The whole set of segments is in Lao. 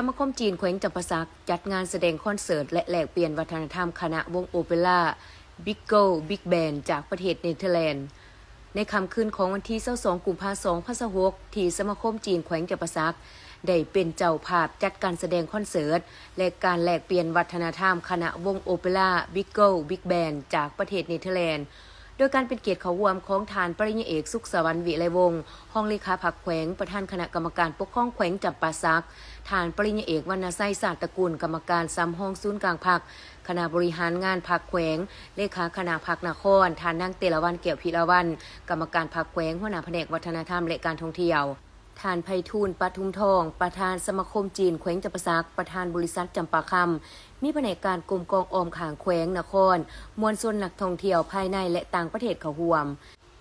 ສະມາຄົມຈີນແຂວງຈຳປາສັກ ຈັດງານສະແດງຄອນເສີດ ແລະ ແລກປ່ຽນວັດທະນະທຳຄະນະວົງໂອເປຣາ Big Gold Big Band ຈາກປະເທດເນເທີແລນ ໃນຄ່ຳຄືນຂອງວັນທີຊາວສອງ ກຸມພາ ສອງພັນຊາວຫົກ ທີ່ສະມາຄົມຈີນແຂວງຈຳປາສັກ ໄດ້ເປັນເຈົ້າພາບຈັດການສະແດງຄອນເສີດ ແລະ ການແລກປ່ຽນວັດທະນະທຳຄະນະວົງໂອເປຣາ Big Gold Big Band ຈາກປະເທດເນເທີແລນ ໂດຍການເປັນກຽດເຂົ້າຮ່ວມຂອງທ່ານປະລິນຍາເອກ ສຸກສະຫວັນ ວິໄລວົງ ຮອງເລຂາພັກແຂວງ, ປະທານຄະນະກຳມະການປົກຄອງແຂວງຈຳປາສັກ, ທ່ານປະລິນຍາເອກ ວັນນະໄຊ ຊາດຕະກຸນ ກຳມະການສຳຮອງສູນກາງພັກ, ຄະນະບໍລິຫານງານພັກແຂວງ, ເລຂາຄະນະພັກນະຄອນ, ທ່ານນາງ ເຕລະວັນ ແກ້ວພິລາວັນ ກຳມະການພັກແຂວງ, ຫົວໜ້າພະແນກວັດທະນະທຳ ແລະ ການທ່ອງທ່ຽວ, ທ່ານ ໄພທູນ ປະທຸມທອງ ປະທານສະມາຄົມຈີນແຂວງຈຳປາສັກ, ປະທານບໍລິສັດຈຳປາຄຳ, ມີພະແນກການກົມກອງອ້ອມຂ້າງແຂວງ, ນະຄອນ, ມວນຊົນນັກທ່ອງທ່ຽວພາຍໃນ ແລະ ຕ່າງປະເທດເຂົ້າຮ່ວມ.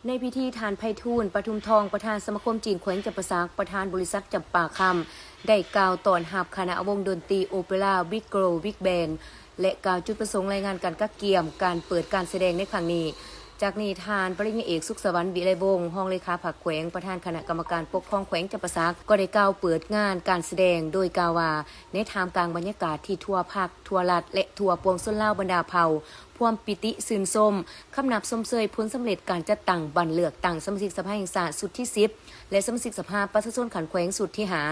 ໃນພິທີ, ທ່ານ ໄພທູນ ປະທຸມທອງ ປະທານສະມາຄົມຈີນແຂວງຈຳປາສັກ, ປະທານບໍລິສັດຈຳປາຄຳ ໄດ້ກ່າວຕ້ອນຮັບຄະນະວົງດົນຕີໂອເປຣາ Big Gold Big Band ແລະ ກ່າວຈຸດປະສົງ, ລາຍງານການກະກຽມ, ການເປີດການສະແດງໃນຄັ້ງນີ້. ຈາກນີ້, ທ່ານປະລິນຍາເອກ ສຸກສະຫວັນ ວິໄລວົງ ຮອງເລຂາພັກແຂວງ, ປະທານຄະນະກຳມະການປົກຄອງແຂວງຈຳປາສັກ ກໍໄດ້ກ່າວເປີດງານການສະແດງ ໂດຍກ່າວວ່າ ໃນທ່າມກາງບັນຍາກາດທີ່ທົ່ວພັກ, ທົ່ວລັດ ແລະ ທົ່ວປວງຊົນລາວບັນດາເຜົ່າ ພວມປີຕິຊື່ນຊົມ, ຄຳນັບຊົມເຊີຍຜົນສຳເລັດການຈັດຕັ້ງບັ້ນເລືອກຕັ້ງສະມາຊິກສະພາແຫ່ງຊາດຊຸດທີສິບ ແລະ ສະມາຊິກສະພາປະຊາຊົນຂັ້ນແຂວງຊຸດທີຫ້າ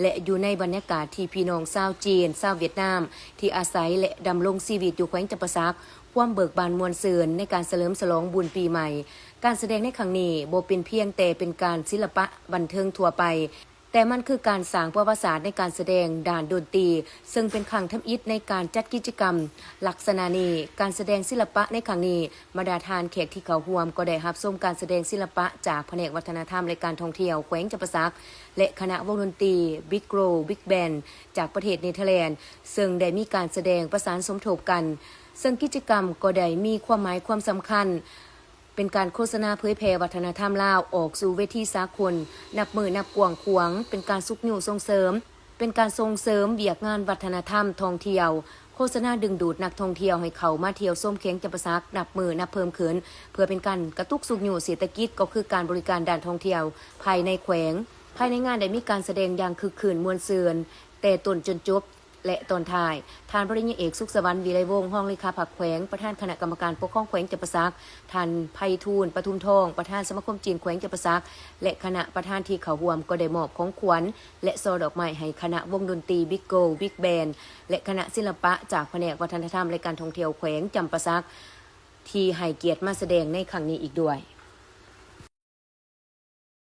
ແລະ ຢູ່ໃນບັນຍາກາດທີ່ພີ່ນ້ອງຊາວຈີນ, ຊາວຫວຽດນາມ ທີ່ອາໄສ ແລະ ດຳລົງຊີວິດຢູ່ແຂວງຈຳປາສັກ ຄວາມເບີກບານມ່ວນຊື່ນໃນການສະເຫຼີມສະຫຼອງບຸນປີໃໝ່. ການສະແດງໃນຄັ້ງນີ້ບໍ່ເປັນພຽງແຕ່ເປັນການສິລະປະບັນເທີງທົ່ວໄປ, ແຕ່ມັນຄືການສ້າງປະຫວັດສາດໃນການສະແດງດ້ານດົນຕີ, ເຊິ່ງເປັນຄັ້ງທຳອິດໃນການຈັດກິດຈະກຳລັກສະນະນີ້. ການສະແດງສິລະປະໃນຄັ້ງນີ້, ບັນດາທ່ານແຂກທີ່ເຂົ້າຮ່ວມກໍໄດ້ຮັບຊົມການສະແດງສິລະປະຈາກພະແນກວັດທະນະທຳ ແລະ ການທ່ອງທ່ຽວແຂວງຈຳປາສັກ ແລະ ຄະນະວົງດົນຕີ Big Gold Big Band ຈາກປະເທດເນເທີແລນ ເຊິ່ງໄດ້ມີການສະແດງປະສານສົມທົບກັນ, ເຊິ່ງກິດຈະກຳກໍໄດ້ມີຄວາມໝາຍຄວາມສຳຄັນ ເປັນການໂຄສະນາເຜີຍແຜ່ວັດທະນະທຳລາວອອກສູ່ເວທີສາກົນ ນັບມື້ນັບກວ້າງຂວາງ, ເປັນການຊຸກຍູ້ສົ່ງເສີມ, ເປັນການສົ່ງເສີມວຽກງານວັດທະນະທຳທ່ອງທ່ຽວ, ໂຄສະນາດຶງດູດນັກທ່ອງທ່ຽວໃຫ້ເຂົ້າມາທ່ຽວຊົມແຂວງຈຳປາສັກນັບມື້ນັບເພີ່ມຂຶ້ນ, ເພື່ອເປັນການກະຕຸກຊຸກຍູ້ເສດຖະກິດ, ກໍຄືການບໍລິການດ້ານທ່ອງທ່ຽວພາຍໃນແຂວງ. ພາຍໃນງານໄດ້ມີການສະແດງຢ່າງຄຶກຄື້ນມ່ວນຊື່ນແຕ່ຕົ້ນຈົນຈົບ. ແລະ ຕອນທ້າຍ, ທ່ານປະລິນຍາເອກ ສຸກສະຫວັນ ວິໄລວົງ ຮອງເລຂາພັກແຂວງ, ປະທານຄະນະກຳມະການປົກຄອງແຂວງຈຳປາສັກ, ທ່ານ ໄພທູນ ປະທຸມທອງ ປະທານສະມາຄົມຈີນແຂວງຈຳປາສັກ ແລະ ຄະນະປະທານທີ່ເຂົ້າຮ່ວມ ກໍໄດ້ມອບຂອງຂວັນ ແລະ ຊ່ອດອກໄມ້ໃຫ້ຄະນະວົງດົນຕີ Big Gold Big Band ແລະ ຄະນະສິລະປະຈາກພະແນກວັດທະນະທຳ ແລະ ການທ່ອງທ່ຽວແຂວງຈຳປາສັກ ທີ່ໃຫ້ກຽດມາສະແດງໃນຄັ້ງນີ້ອີກດ້ວຍ.